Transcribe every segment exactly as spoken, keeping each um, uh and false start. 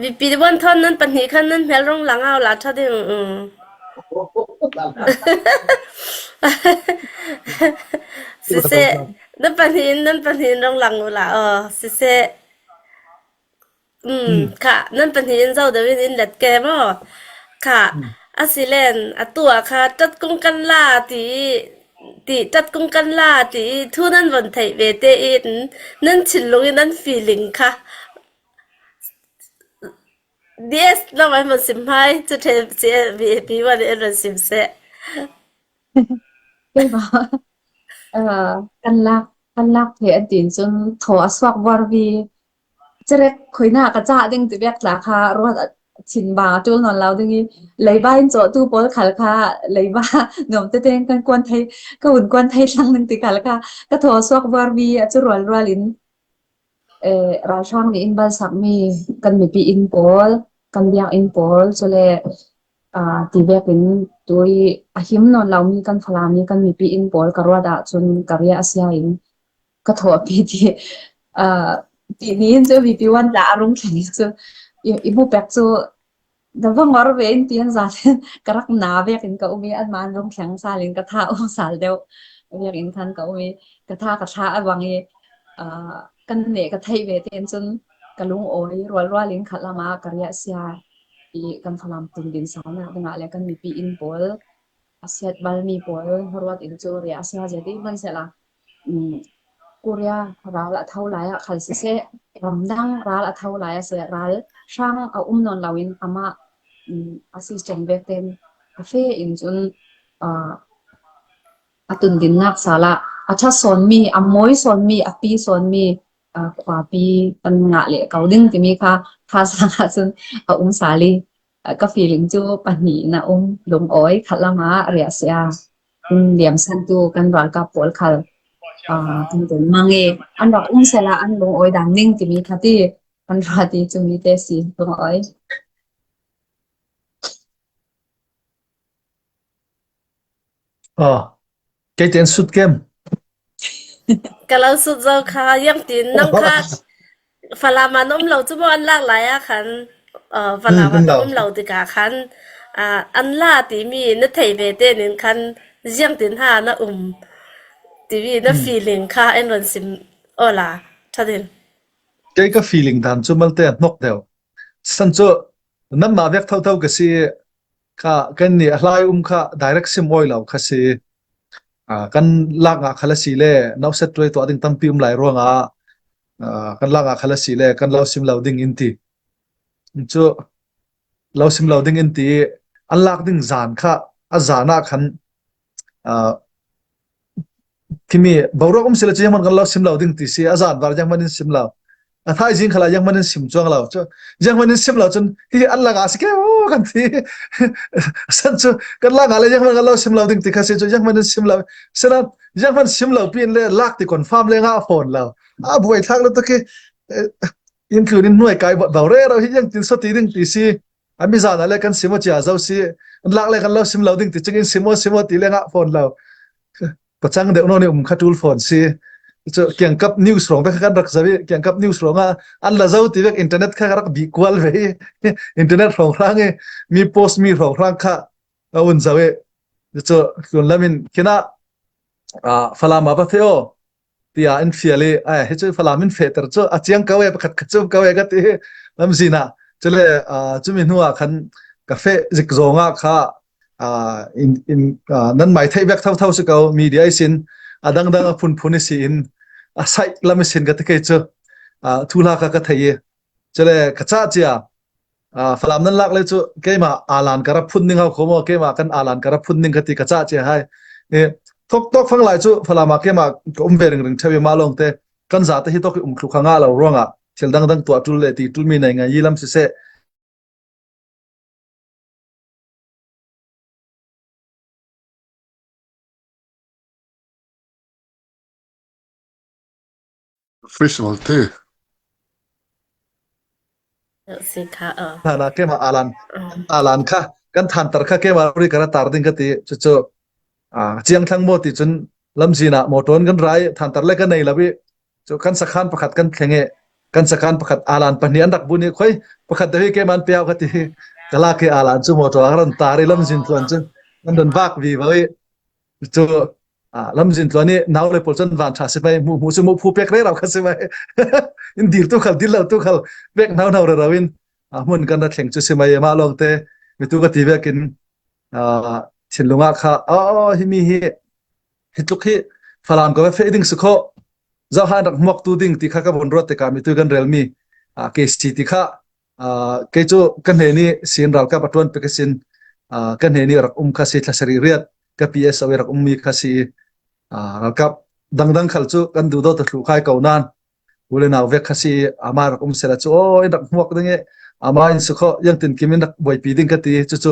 VP one thawn nan pahnih khan nan hmel rong lang au la ṭha ding. Mm. Siseh, nan pahnih in, nan pahnih in rong lang u la aw, siseh. Mm, kha, nan pahnih in zo deuh in in let ke maw. Kha, a si len, a tua kha, tat kung kan la ti, ti, tat kung kan la ti, thu nan von theih ve te in, nan thinlung in nan feeling kha. DS, na vai man sim hai, chu the si, VP one in man sim seh. Kei ba, ah, kan lak, kan lak thei an tin chun thaw a suak buar vi, cherek khoina ka chah ding ti bek tla kha ruat a thin bang a tul nawn lo ding i, leiba in chawh tu pawl khal kha, leiba nuam te teng kan kuan thei, ka hun kuan thei tlang ding ti khal kha, ka thaw a suak buar vi a chu rual rual in, eh, ralhrang nih in balsak mi kan mipi in pawl, kan biak in pawl, chule, ah, ti bek in tui a him nawn lo mi kan Falam mi kan mipi in pawl ka ruat ah chun ka riah a sia in ka thawh a pi ti, ah, ti ni in chu VP one tla a rung thleng chu i, i bu pek chu da va ngor ve in ti an zat in ka rak na vek in ka um i, an man rung thleng sal in ka tha um sal deuh vek in khan ka um i, ka tha ka thla a vang i, ah, kan neh ka theih ve te in chun ka lungawi rual rual in khat lama ka riah sia i, kan Falam tun din salna dingah le kan mipi in pawl a siat bal mi pawl ruat in chu riah a sia zia ding hman sela, um, Korea ral a tho lai ah khal siseh, ramdang ral a tho lai a seh, ralhrang a um nawn lo in amah, um, a si chom vek ten a fe in chun, ah, a tun din ngak sala a ṭha sawn mi, a mawi sawn mi, a pi sawn mi, ah, khuapi kan ngah leh ko ding timi kha, kha sala chun a um sal i, ah, ka feeling chu pahnih na um, lungawi khat lama riah sia. Kan liamsantu kan ralkap pawl khal, ah, kan tun mang e, an rak um sela an lungawi dan ning timi kha ti, kan ra ti chu mi te si lungawi. Ah, kei ten sut kem. Ka lo sut zo kha, yang tin nang kha Falam ah na um lo chu maw an lak lai a khan, ah, Falam ah na um lo tikah khan, ah, an la timi na thei ve te nin khan ziang tin ha na um timi na feeling kha en ron sim aw la ṭha din. Kei ka feeling dan chu malte a hnawk deuh. San chu nanmah vek thotho ka si kha, kan ni a hlai um kha direct sim awi lo kha si. Ah, kan lak ngah kha la si le, nauset tuai tuah ding tampi um lai ruangah, ah, kan lak ngah kha la si le, kan lo sim lo ding in ti. Chu lo sim lo ding in ti, an lak ding zan kha, a zan ah khan, ah, kimi boruak um sila chu zianghman kan lo sim lo ding ti si, a zan var zianghman in sim lo. A thaizing khala zianghman in sim chuang lo. Chu zianghman in sim lo chun, hi an lak a si ke, oh, kan ti. San chu, kan lak a le zianghman kan lo sim lo ding ti kha si chu, zianghman in sim lo. Sina, zianghman sim lo pi in le lak ti confirm le ngah phone lo. A buai thak lo to ki, eh, in tlu nin nuai kai bot bau re ro, hi ziang tin so ti ding ti si. A mi zan a le kan sim aw chia zo si. An lak le kan lo sim lo ding ti ching in sim aw, sim aw ti le ngah phone lo. Pachang deuh nawn i um kha tul phone si. Chu kiangkap news rawng bek kha kan rak zo i, kiangkap news rawng ah an la zo ti bek internet kha ka rak bih kual ve i. Internet rawng hrang i, mi post mi rawng hrang kha a un zo i. Chu tlun lam in kina, ah, Falam ah va fe aw tia in fial i, ai, hi chu Falam in fehter chu a chiang kau e, pakhat ka chum kau e ka ti hi lamzin ah. Chule, ah, chumi hnu ah khan ka feh zik zawng ah kha, ah, in, in, ah, nan mai theih bek thotho si ko, media i sin, a dangdang a phunphun i si in, a saih lam i sin ka ti kei chu, ah, thuhla kha ka thei i. Chule ka chah chia, ah, Falam nan lak le chu keima alan ka ra phun ning hau kho maw, keima kan alan ka ra phun ning ka ti ka chah chia hai. Eh, thok tawk fang lai chu Falam ah keima ka um ve ringring theu i, ma lawngte kan zate hi tawk i um thluk kha ngah lo ruangah thil dangdang tuah tul le ti tul mi nei ngai i lam siseh. Professional te. Si kha, ah. Thana keima alan, ah, alan kha, kan thantar kha keima ri ka ra tar ding ka ti, chu chu, ah, chiang thlang maw ti chun lamzin ah motor kan rai, thantar le ka nei lo i, chu kan sakhan pakhat kan thleng e. kan sakan pakhat Alan pahnih an rak bu nih khoi, pakhat deuh hi keimah an piau ka ti hi. Ka lak hi Alan cu motor a ka ron tar i lamzin tluan cun kan ron vak vivo i cu, ah, lamzin tluan i nau le pawl cun van ṭha si mai, hmuh hmuh cu hmuh phu pek rero kha si mai. In dil tu khal, dil lo tu khal pek nau nau rero in, ah, hmun kan ra thleng cu si mai, mah lawngte mi tu ka ti vekin, ah, thinlung ah kha, oh, himi hi, hi tluk hi Falam ka va feh ding si kho, zohhai rak hmuak tu ding ti kha ka vun ruat tikah mi tu kan relmi, ah, K C ti kha, ah, kei cu ka hnenih sin ralkap a ṭuan pek a sin, ah, ka hnenih rak um kha si thla sarih riat, ka P S O i rak ummi kha si, ah, ralkap dangdang khal cu kan duhdawt a thluh khai ko nan, u le nau vek kha si, amah rak um sehla cu, aw, in rak hmuak ding i, amah in si kho, ziangtinkim in rak buaipi ding ka ti, cucu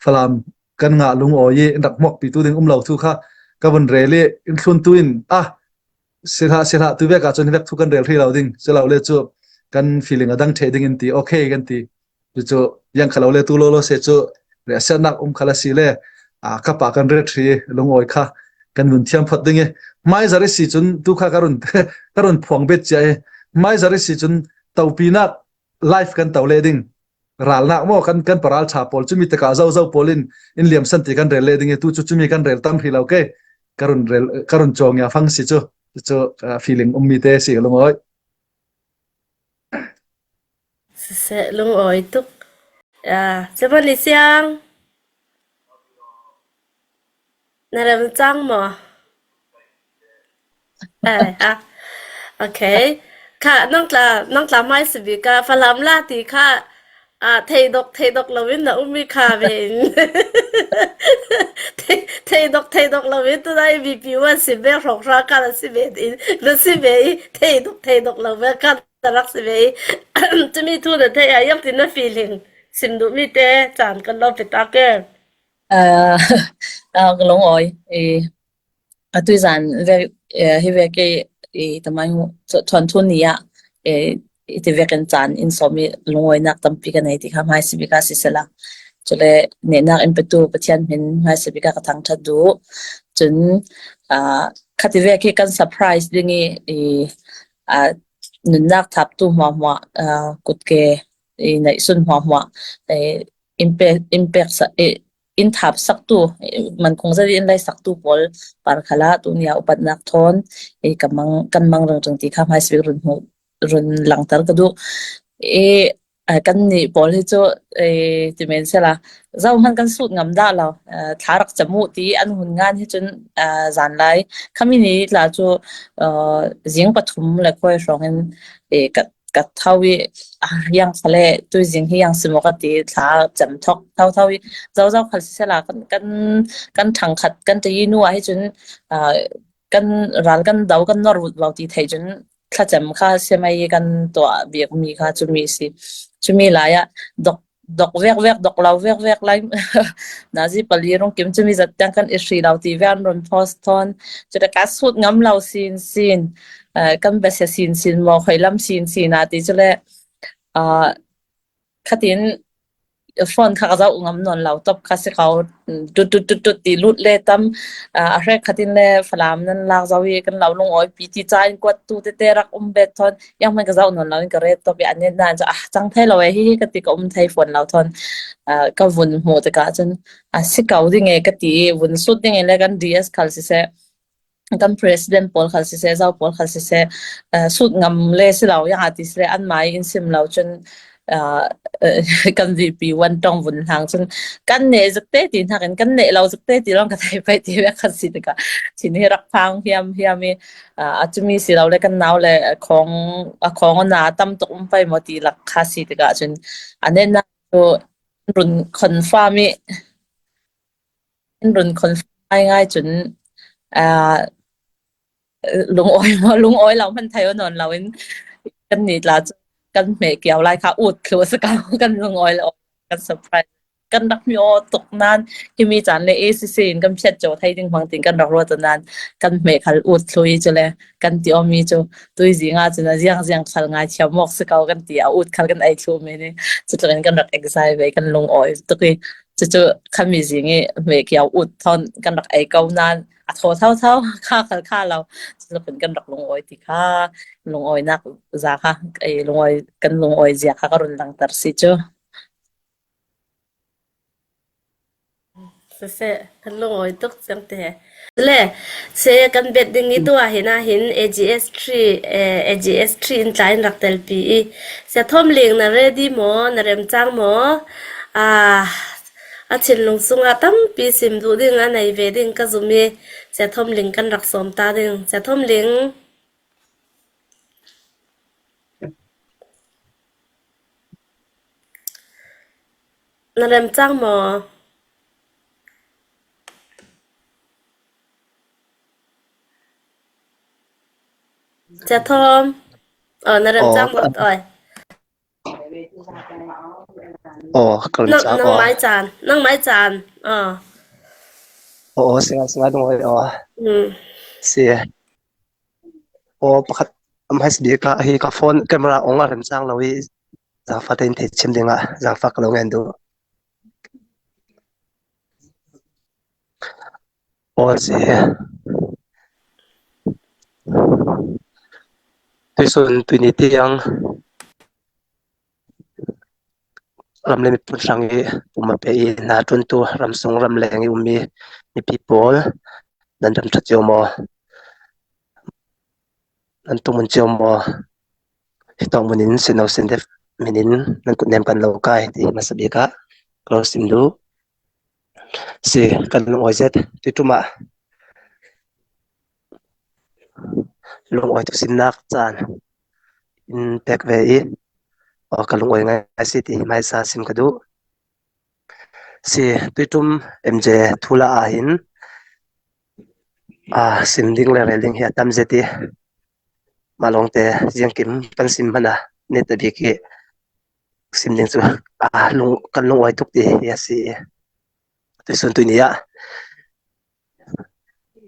Falam kan ngah lungawi i in rak hmuakpi tu ding um lo thu kha ka vun rel i in thlun tu in, ah, si hlah, si hlah, tu vek ah cun vek thu kan rel hrih lo ding, si lo le cu kan feeling a dang ṭheh ding in ti, okay kan ti. Cucu ziang kha lo le tu lo lo se cu riahsiatnak um kha la si le, ah, ka pa kan ret hrih lungawi kha kan vun thiam phot ding i, hmaizar i si cun tu kha ka run, ka run phuang bet cia i, hmaizar i si cun topinak life kan to le ding, ralnak maw, kan, kan paral ṭha pawl, cumi tikah zozo pawl in, in liamsan ti kan rel le ding i, tu cu cumi kan rel tam hrih lo ke, ka run rel, ka run cawng ia fang si cu, cu, ah, feeling ummi te si ka lungawi. Siseh, lungawi tuk. Ya, Cemani Siang. Na rem cang maw? Eh, ah. Okay. Kha, nang tla, nang tla hmai si bik ah Falam la ti kha, ah, theidok, theidok lo in na um i kha ve in. Thei, theidok, theidok lo in tu nai B P one si ve, hrok hra kha la si ve in, la si ve i, theidok, theidok lo ve kha na rak si ve i. Cumi thu na thei ah, ziangtin na feeling sim duh mi te caan kan lo pe ta ke. Ah, ah, ka lungawi. Eh, atu zan ve, eh, hi ve ke, eh, tamai hu, thuanthu ni ah, eh, i ti vekin caan in sawm i lungawinak tampi ka nei ti kha hmai si bik ah si sela. Cule nehnak in petu Pathian hmin hmai si bik ah ka thangṭhat duh. Cun, ah, kha ti ve ke kan surprise ding i, i, ah, nunnak thaptu hmuahhmuah, ah, kutke, i, neihsun hmuahhmuah, eh, in pe, in pek sa, eh, in thap saktu, eh, man kung zat in lai saktu pawl par khalah tu nia upatnak thawn, eh, ka mang, kan mang ringring ti kha hmai si bik run hmuh, run langter ka duh. Eh, ah, kan nih pawl hi cu, eh, ti men sela, zohman kan sut ngam dah lo, eh, thla rak cam uh ti an hun ngan hi cun, eh, zanlai khami ni tla cu, eh, zing pathum le khuai hrawngin, eh, ka, ka tho i, ah, yang khale tui zing hi yang si maw ka ti thla cam thok tho tho i, zozo khal sisela kan, kan, kan ṭhangkhat kan ṭayi nu ah hi cun, ah, kan ral kan do kan nor vut lo ti thei cun thlacam kha siamai kan tuah bikmi kha cumi si. Cumi lai ah dok, dok vek vek, dok lo vek vek lai. Nazi pali rung kim cumi zat tiang kan i hri lo ti ve an run post thawn. Cule ka sut ngam lo sin sin, eh, kan besia sin sin maw, khoi lam sin sin a ti cule, ah, khatin phone kha ka zoh ngam nawn lo, top kha si ko, tut, tut, tut, tut ti lut le tam, ah, a hrek khatin le Falam nan lak zo i kan lo lungawi pi ti ca in kuat tu tete rak um bet thawn, yang hman ka zoh nawn lo in ka ret top i an net nan cu, ah, cang thei lo e, hi hi ka ti ka um thei phone lo thawn, ah, ka vun hmuh tikah cun, ah, si ko ding e ka ti i vun sut ding in le kan D S khal siseh, kan president pawl khal siseh, zau pawl khal siseh, eh, sut ngam le si lo, yang a ti siseh, anmai in sim lo cun, eh, eh, kan V P one ṭong vun hlang cun kan neh zikte ti hnakin kan neh lo zikte ti lawng ka thei pei ti vek khan si tikah chin hi rak phang hiam hiam i, eh, a cumi si lo le kan nau le a khawng, a khawng a na tam tuk um pei maw ti lak kha si tikah cun a netnak cu run confirm i, in run confirm ngaingai cun, aa, lungawi maw, lungawi lo hman thei aw nawn lo in kan ni tla cu kan hmeh kiau lai kha ut thlu a si ko, kan lungawi lo kan surprise. Kan rak hmi aw tuk nan, himi caan le A C C in kan phiat co thei ding hmang tin kan rak ruat nan, kan hmeh khal ut thlu i cu le kan ti awmi cu tui zing ah cun a ziang ziang khal ngai thiam awk si ko kan ti a ut khal kan ei thlu men i cutluk in kan rak excite ve, kan lungawi tuk i cucu khami zing i hmeh kiau ut thawn kan rak ei ko nan, a thaw thau thau kha khal kha lo. Cun kan rak lungawi ti kha, lungawinak za kha, ei, lungawi, kan lungawi zia kha ka run langhter si cu. Siseh, kan lungawi tuk cang te. Le, se kan bet ding i tu ah hin, ah hin A G S three, eh, A G S three in tla in rak telpi i. Sia Thawm Ling, na ready maw, na remcang maw? Ah, a thinlung sungah tampi sim duh ding, a nei ve ding ka zum i. Sia Thawm Ling kan rak sawm ta ding. Sia Thawm Ling. Na remcang maw? Sia Thawm. Oh, na remcang maw? Oi. Oh, ka remcang. Nang mai caan. Nang mai caan. Oh. Oh, singai, singai dong oi. Oh. Hmm. Si. Aw, pakhat a hmaisa bik ah hi ka phone camera ong a remcang lo i, zangfah tein thei chim dingah zangfah ka lo ngen duh. Aw, si. Tuisun tuini tiang ram le miphun hrang i pumh a pe i, hna ṭuantu ramsung ramleng i ummi mipi pawl, nan remṭhat cio maw? Nan tung mun cio maw? Hi tawng mun in sino sindef min in nan kut nem kan lo kai ti hmasa bik ah ka lo sim duh. Si, kan lungawi zet. Tuiṭum ah lungawi tuk simnak caan in pek ve i, aw, ka lungawi ngai si ti hmaisa sim ka duh. Si, tuiṭum M J thu la ah hin, aa, sim ding le rel ding hi a tam zet i, mah lawngte ziangkim kan sim hmanh ah netabik i sim ding cu, aa, lung, kan lungawi tuk ti hi a si i, tuisun tuini ah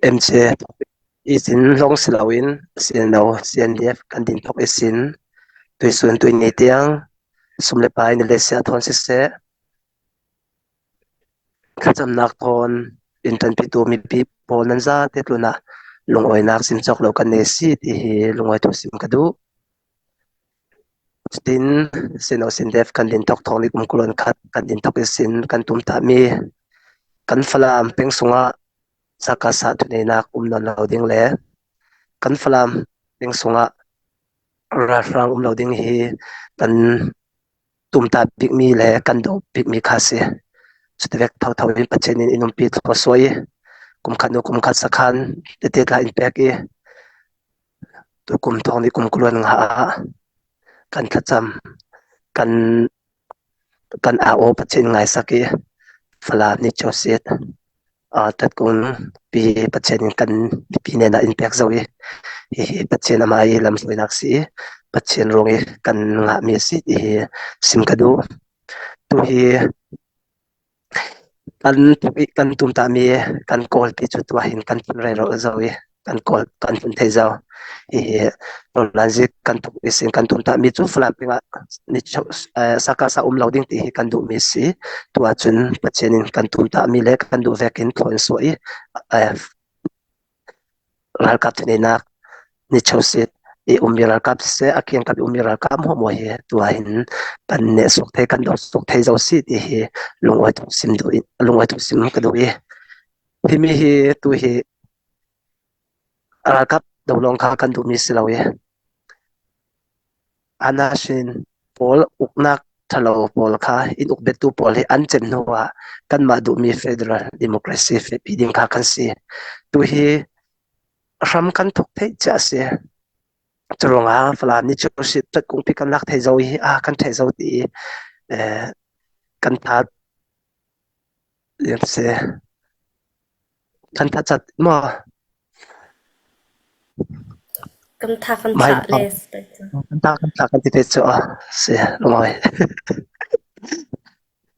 M C ihsin lawng si loin, C N O, C N D F kan din thawk ihsin, tuisun tuini tiang sum le pai, ni le sia thawn siseh, thlacamnak thawn in ṭanpitu mipi pawl nan zate tlunah lungawinak sim cawk lo kan nei si ti hi lungawi thu sim ka duh. Cutin, sino sindef kan din thawk, thawng nih kum kul khat kan din thawk ihsin kan tumtahmi kan Falam peng sungah sakasa thuneihnak um nawn lo ding le kan Falam peng sungah ralhrang um lo ding hi kan tumtah bikmi le kan duh bikmi kha a si. Cutivek thotho in Pathian in i nunpi thluasuah i, kum khat hnu kum khat sakhan tete tla in pek i, tukum thawng nih kum kul nga ah kan thlacam, kan, kan A O Pathian in ngaisak i, Falam ni Joseph, aa, tat kung pi Pathian in kan mipi hnenah in pek zo i, hihi Pathian amah i lamhruainak si i, Pathian ruang i kan ngahmi a si ti hi sim ka duh. Tu hi kan, kan tumtahmi kan Kawlpi cu tua hin kan tun rero zo i, kan Kawl, kan tun thei zo. Hihi Roland zik kan thuk ihsin kan tumtahmi cu Falam peng ah ni cho, eh, sakasa um lo ding ti hi kan duhmi si. Tuah cun Pathian in kan tumtahmi le kan duh vekin thlawn suah i, eh, ralkap thuneihnak ni chosit i ummi ralkap siseh, a kiangkap i ummi ralkap hmuahhmuah hi tuah hin kan neh suak thei, kan dawr suak thei zo si ti hi lungawi thu sim duh i, lungawi thu sim ka duh i, himi hi tu hi ralkap do lawng kha kan duhmi si lo i, aa nasin pawl, uknak ṭhalo pawl kha, in ukbettu pawl hi an cem hnu ah kanmah duhmi federal democracy fehpi ding kha kan si. Tu hi hram kan thawk theih cia a si. Curuangah Falam ni cu sit tat kungpi kan lak thei zo i, aa, kan ṭheh zo ti i, eh, kan tha, liam si. Kan tha cat maw? Kan tha kan mai thlah le kan tha kan thlah kan ti te cu, ah, si, lungawi.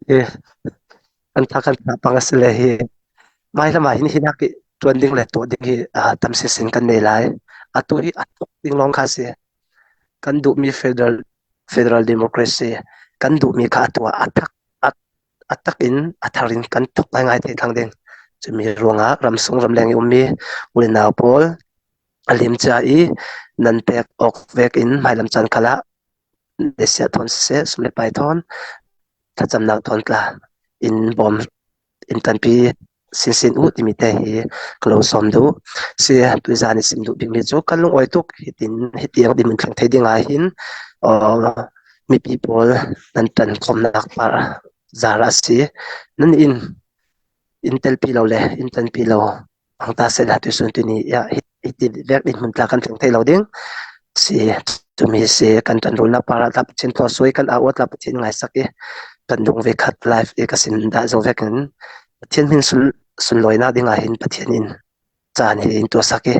Eh, kan tha kan thlah pang a si le hi. Mai lamah hin hinak i ṭuan ding le tuah ding hi, ah, tam sinsin kan nei lai. Atu hi a thuk ding lawng kha si. Kan duhmi federal, federal democracy kan duhmi kha atu ah a thak, a, a tak in, a thar in kan thawk ngaingai thei thlang ding. Cumi ruangah ramsung ramleng i ummi u le nau pawl a lim cia i nan pek awk vekin hmailam caan khalah nesiat thawn siseh, sum le pai thawn, thlacamnak thawn tla in bawm in tanpi sinsin uh timi te hi ka lo sawm duh. Si tuizan i sim duh bikmi cu kan lungawi tuk hitin hitiang dinhmun thleng thei dingah hin, aw, mipi pawl nan ṭankhawmnak par zar a si. Nan in in telpi lo le in tanpi lo ang ta sehla tuisun tuni ah hi, hiti vek dinhmun tla kan thleng thei lo ding. Si tumi si kan ṭanrulnak parah tla Pathian thawsuai kan auh tla Pathian ngaisak i kan dung ve khat live i ka sin dah zo vekin Pathian hmin sun, sunlawinak dingah hin Pathian in caan hi in tuahsak i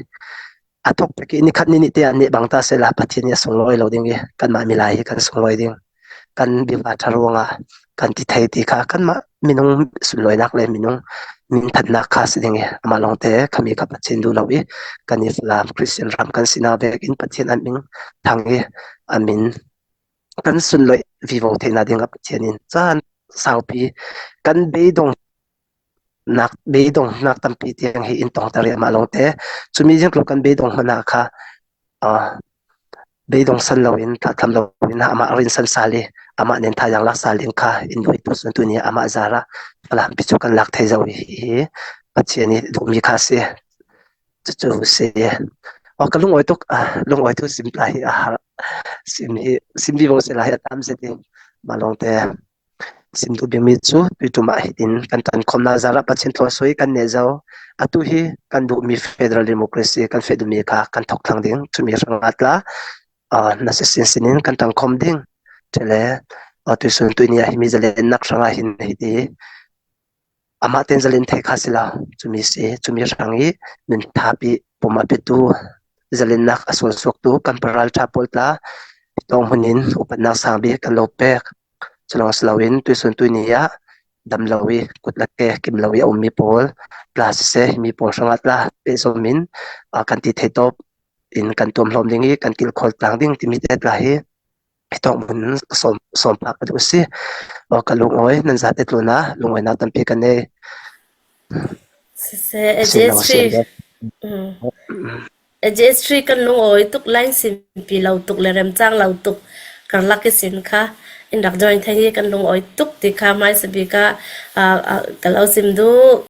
a thawk pek i nikhat ni nih te ah nih bang ta sehla Pathian i a sunglawi lo ding i kanmah milai hi kan sunglawi ding. Kan biaha ṭha ruangah kan ti thei ti kha kanmah minung sunlawinak le minung minthannak kha si ding i amah lawngte khami kha Pathian duh lo i kan i Falam Christian ram kan sinak vekin Pathian an min thang i a min kan sunlawih vivo theihna dingah Pathian in caan saupi kan beidong nak, beidong nak tampi tiang hi in tongter i amah lawngte cumi zing tlu kan beidong hmanah kha aa, beidong san loin, thlahthlam loin, amah rinsan sal i, amah nen tha yang lak sal ding kha in duh i tuisun tuni amah zarah Falam pi cu kan lak thei zo i hi, hi Pathian i duhmi kha si. Cucu si. Aw, ka lungawi tuk, ah, lungawi tu sim lai hi, ah, sim hi, sim vivo si lai hi a tam zet i, amah lawngte sim duh bikmi cu tuiṭum ah hitin kan ṭankhawmnak zarah Pathian thawsuai kan neh zo. Atu hi kan duhmi federal democracy kan feh duhmi kha kan thawk thlang ding. Cumi hrangah tla, aa, nasi sinsin in kan ṭangkhawm ding. Cule, aa, tuisun tuini ah himi zalennak hrangah hin hiti amah ten zalen thei kha si lo. Cumi si, cumi hrang i nun thapi pum a petu zalennak a sualsuaktu kan paralṭha pawl tla hi tawng hmun in upatnak sang bik kan lo pek. Cu lawng si loin tuisun tuini ah dam lo i kut le ke kim lo i a ummi pawl tla siseh, himi pawl hrangah tla pehzom in, aa, kan ti thei tawp in kan tuamhlawm ding i kan kilkhawl tlang ding timi te tla hi hi tawng hmun sawm, sawm phak ka duh si. Aw, ka lungawi, nan zate tlunah lungawinak tampi ka nei. Siseh, A J S three. Siam lo, siam lo. Mm. A J S three kan lungawi tuk, line simpi lo tuk le remcang lo tuk karlak i sin kha in rak join thei hi kan lungawi tuk ti kha hmaisa bik ah, ah, ah, ka lo sim duh.